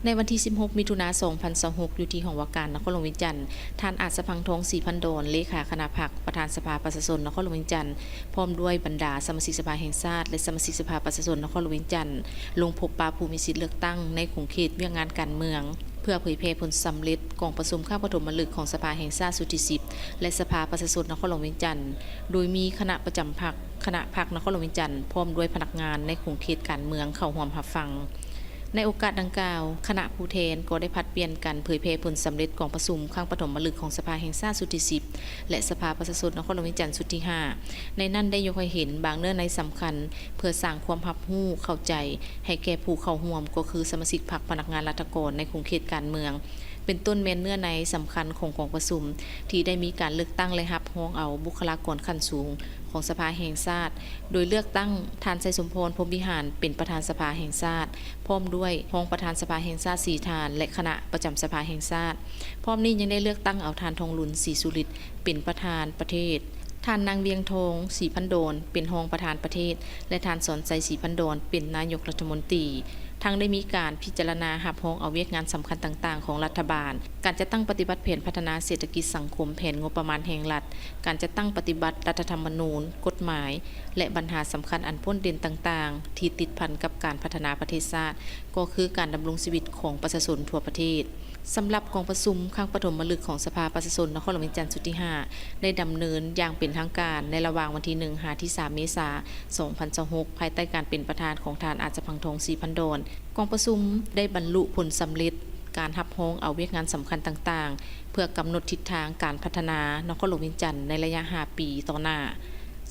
ໃນວັນທີສິບຫົກ ມິຖຸນາ ສອງພັນຊາວຫົກ ຢູ່ທີ່ຫ້ອງວ່າການນະຄອນຫຼວງວຽງຈັນ, ທ່ານ ອາດສະພັງທອງ ສີພັນດອນ ເລຂາຄະນະພັກ, ປະທານສະພາປະຊາຊົນນະຄອນຫຼວງວຽງຈັນ ພ້ອມດ້ວຍບັນດາສະມາຊິກສະພາແຫ່ງຊາດ ແລະ ສະມາຊິກສະພາປະຊາຊົນນະຄອນຫຼວງວຽງຈັນ ລົງພົບປະຜູ້ມີສິດເລືອກຕັ້ງໃນຂົງເຂດວຽກງານການເມືອງ ເພື່ອເຜີຍແຜ່ຜົນສຳເລັດກອງປະຊຸມຄັ້ງປະຖົມມະລຶກຂອງສະພາແຫ່ງຊາດຊຸດທີສິບ ແລະ ສະພາປະຊາຊົນນະຄອນຫຼວງວຽງຈັນ, ໂດຍມີຄະນະປະຈຳພັກ, ຄະນະພັກນະຄອນຫຼວງວຽງຈັນ ພ້ອມດ້ວຍພະນັກງານໃນຂົງເຂດການເມືອງເຂົ້າຮ່ວມຮັບຟັງ. ໃນໂອກາດດັ່ງກ່າວ, ຄະນະຜູ້ແທນກໍໄດ້ຜັດປ່ຽນກັນເຜີຍແຜ່ຜົນສຳເລັດກອງປະຊຸມຄັ້ງປະຖົມມະລຶກຂອງສະພາແຫ່ງຊາດຊຸດທີສິບ ແລະ ສະພາປະຊາຊົນນະຄອນຫຼວງວຽງຈັນຊຸດທີຫ້າ ໃນນັ້ນໄດ້ຍົກໃຫ້ເຫັນບາງເນື້ອໃນສຳຄັນ ເພື່ອສ້າງຄວາມຮັບຮູ້ເຂົ້າໃຈໃຫ້ແກ່ຜູ້ເຂົ້າຮ່ວມ ກໍຄືສະມາຊິກພັກ, ພະນັກງານລັດຖະກອນໃນຂົງເຂດການເມືອງ ເປັນຕົ້ນແມ່ນເນື້ອໃນສຳຄັນຂອງກອງປະຊຸມ ທີ່ໄດ້ມີການເລືອກຕັ້ງ ແລະ ຮັບຮອງເອົາບຸກຄະລາກອນຂັ້ນສູງຂອງສະພາແຫ່ງຊາດ, ໂດຍເລືອກຕັ້ງທ່ານ ໄຊສົມພອນ ພົມວິຫານ ເປັນປະທານສະພາແຫ່ງຊາດ ພ້ອມດ້ວຍຮອງປະທານສະພາແຫ່ງຊາດສີ່ທ່ານ ແລະ ຄະນະປະຈຳສະພາແຫ່ງຊາດ. ພ້ອມນີ້ຍັງໄດ້ເລືອກຕັ້ງເອົາທ່ານ ທອງລຸນ ສີສຸລິດ ເປັນປະທານປະເທດ, ທ່ານ ນາງ ວຽງທອງ ສີພັນດອນ ເປັນຮອງປະທານປະເທດ ແລະ ທ່ານ ສອນໄຊ ສີພັນດອນ ເປັນນາຍົກລັດຖະມົນຕີ. ທັງໄດ້ມີການພິຈາລະນາຮັບຮອງເອົາວຽກງານສຳຄັນຕ່າງໆຂອງລັດຖະບານ, ການຈັດຕັ້ງປະຕິບັດແຜນພັດທະນາເສດຖະກິດສັງຄົມ, ແຜນງົບປະມານແຫ່ງລັດ, ການຈັດຕັ້ງປະຕິບັດລັດຖະທຳມະນູນ, ກົດໝາຍ ແລະ ບັນຫາສຳຄັນອັນໂດດເດັ່ນຕ່າງໆ ທີ່ຕິດພັນກັບການພັດທະນາປະເທດຊາດ, ກໍຄືການດຳລົງຊີວິດຂອງປະຊາຊົນທົ່ວປະເທດ. ສຳລັບກອງປະຊຸມຄັ້ງປະຖົມມະລຶກຂອງສະພາປະຊາຊົນນະຄອນຫຼວງວຽງຈັນຊຸດທີຫ້າ ໄດ້ດຳເນີນຢ່າງເປັນທາງການໃນລະຫວ່າງວັນທີໜຶ່ງ ຫາ ທີສາມ ເມສາ ສອງພັນຊາວຫົກ ພາຍໃຕ້ການເປັນປະທານຂອງທ່ານ ອາດສະພັງທອງ ສີພັນດອນ. ກອງປະຊຸມໄດ້ບັນລຸຜົນສຳເລັດການຮັບຮອງເອົາວຽກງານສຳຄັນຕ່າງໆ ເພື່ອກຳນົດທິດທາງການພັດທະນານະຄອນຫຼວງວຽງຈັນໃນໄລຍະຫ້າປີຕໍ່ໜ້າ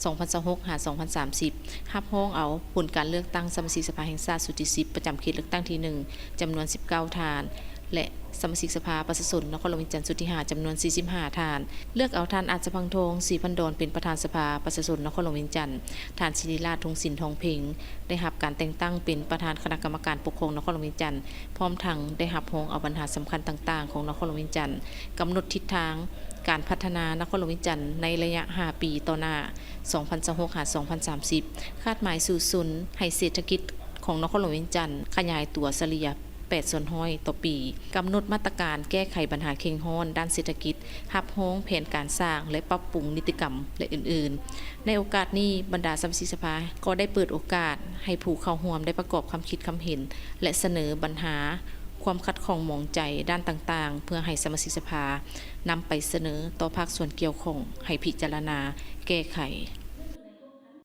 ສອງພັນຊາວຫົກ ຫາ ສອງພັນສາມສິບ, ຮັບຮອງເອົາຜົນການເລືອກຕັ້ງສະມາຊິກສະພາແຫ່ງຊາດຊຸດທີສິບ ປະຈຳເຂດເລືອກຕັ້ງທີໜຶ່ງ ຈຳນວນສິບເກົ້າທ່ານ ແລະ ສະມາຊິກສະພາປະຊາຊົນນະຄອນຫຼວງວຽງຈັນຊຸດທີຫ້າ ຈຳນວນສີ່ສິບຫ້າທ່ານ, ເລືອກເອົາທ່ານ ອາດສະພັງທອງ ສີພັນດອນ ເປັນປະທານສະພາປະຊາຊົນນະຄອນຫຼວງວຽງຈັນ, ທ່ານ ສິລິລາດ ທົງສິນ ທອງເພັງ ໄດ້ຮັບການແຕ່ງຕັ້ງເປັນປະທານຄະນະກຳມະການປົກຄອງນະຄອນຫຼວງວຽງຈັນ, ພ້ອມທັງໄດ້ຮັບຮອງເອົາບັນຫາສຳຄັນຕ່າງໆຂອງນະຄອນຫຼວງວຽງຈັນ, ກຳນົດທິດທາງການພັດທະນານະຄອນຫຼວງວຽງຈັນໃນໄລຍະຫ້າປີຕໍ່ໜ້າ ສອງພັນຊາວຫົກ ຫາ ສອງພັນສາມສິບ, ຄາດໝາຍສູ້ຊົນໃຫ້ເສດຖະກິດຂອງນະຄອນຫຼວງວຽງຈັນຂະຫຍາຍຕົວສະເລ່ຍ ແປດສ່ວນຮ້ອຍຕໍ່ປີ, ກຳນົດມາດຕະການແກ້ໄຂບັນຫາເຄັ່ງຮ້ອນດ້ານເສດຖະກິດ, ຮັບຮອງແຜນການສ້າງ ແລະ ປັບປຸງນິຕິກຳ ແລະ ອື່ນໆ. ໃນໂອກາດນີ້, ບັນດາສະມາຊິກສະພາກໍໄດ້ເປີດໂອກາດໃຫ້ຜູ້ເຂົ້າຮ່ວມໄດ້ປະກອບຄຳຄິດຄຳເຫັນ ແລະ ສະເໜີບັນຫາຄວາມຂັດຂ້ອງໝອງໃຈດ້ານຕ່າງໆ ເພື່ອໃຫ້ສະມາຊິກສະພານຳໄປສະເໜີຕໍ່ພາກສ່ວນກ່ຽວຂ້ອງໃຫ້ພິຈາລະນາແກ້ໄຂ.